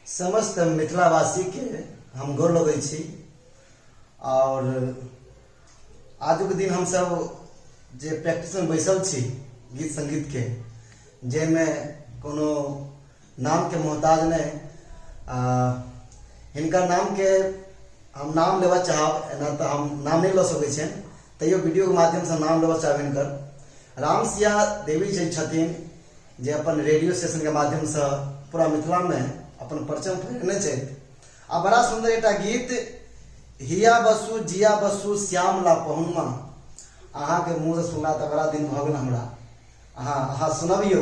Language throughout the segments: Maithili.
समस्त मिथिलावासीके हम गोर लगै छी आओर आजुक दिन हमसभ जे प्रैक्टिसमे बैसल छी गीत सङ्गीतके, जाहिमे कोनो नामके मोहताज नहि, हिनकर नामके हम नाम लेबऽ चाहब। एना तऽ हम नाम नहि लऽ सकै छियनि, तैयो वीडियोके माध्यमसँ नाम लेबऽ चाहब हिनकर। रामसिया देवी जे छथिन, जे अपन रेडियो स्टेशनके माध्यमसँ पूरा मिथिलामे अपन परचम फहरेने छथि आ बड़ा सुन्दर एकटा गीत हिया बसु जिया बसु श्यामला पहुनमा अहाँके मुँहसँ सुनला तऽ बड़ा दिन भऽ गेल हमरा। अहाँ अहाँ सुनबियौ,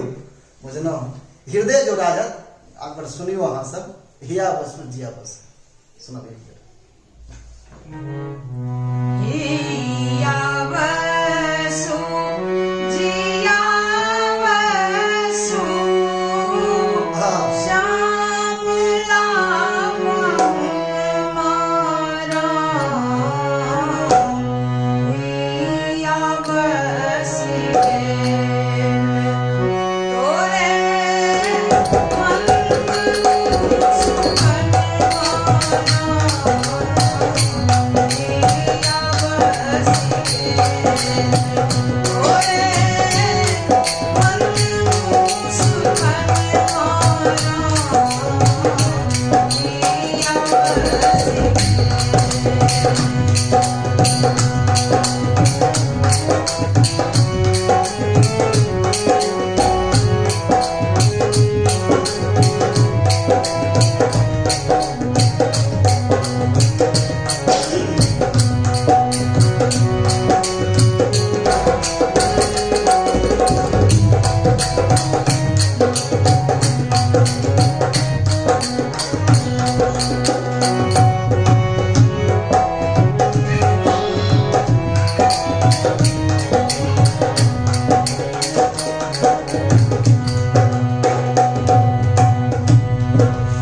बुझलहुँ, हृदय जोड़ा जायत। अगर सुनियौ अहाँ सब, हिया बसु जिया बसु सुनबियौ। हिया बसु जिया बसु श्यामला मारा, हिया बसि गेल तोरे मन सुखन मारा, हिया बसि गेल तोरे मन सुखन मारा, हिया बसि गेल।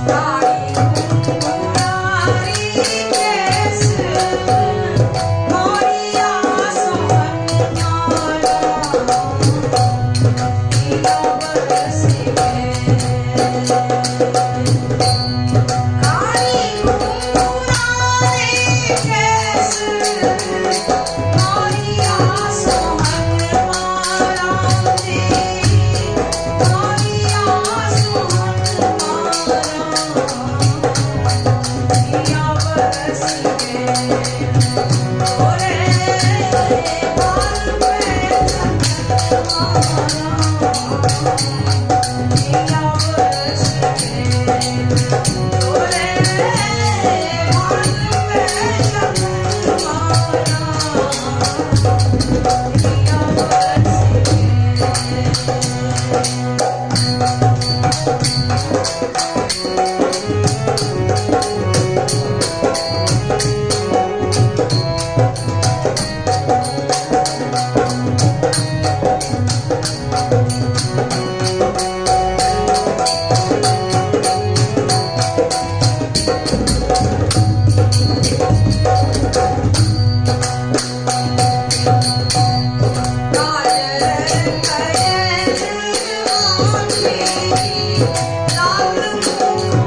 कारी घुंघरारी केस मोरिया सोहन मारा, हिया बसि गेल। कारी घुंघरारी केस मोरिया सोहन मारा जी, मोरिया सोहन मारा, हिया बसि गेल तोरे बाल पे चंदन मारा, हिया बसि गेल तोरे बाल पे चंदन मारा, हिया बसि गेल। काजर कयल आँखि लाल मुख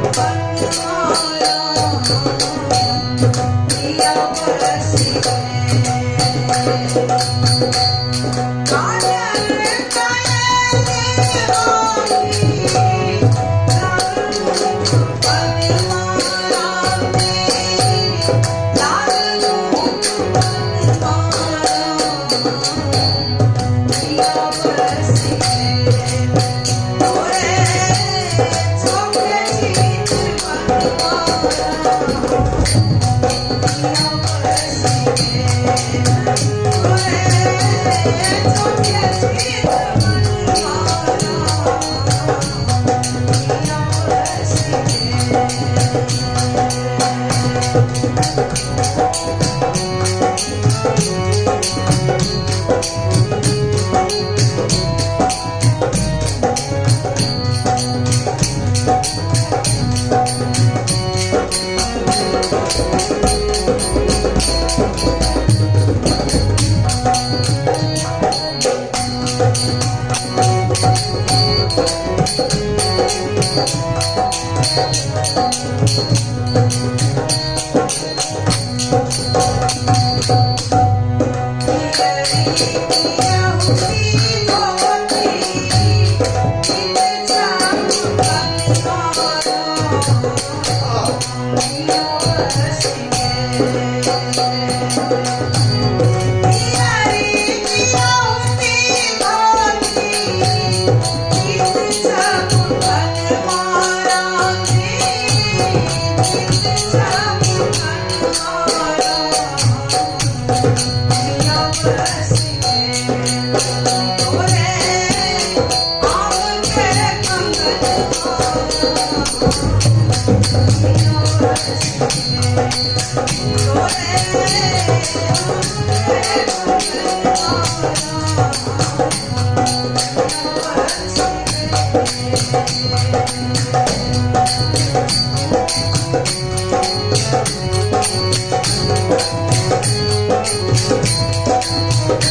गेल।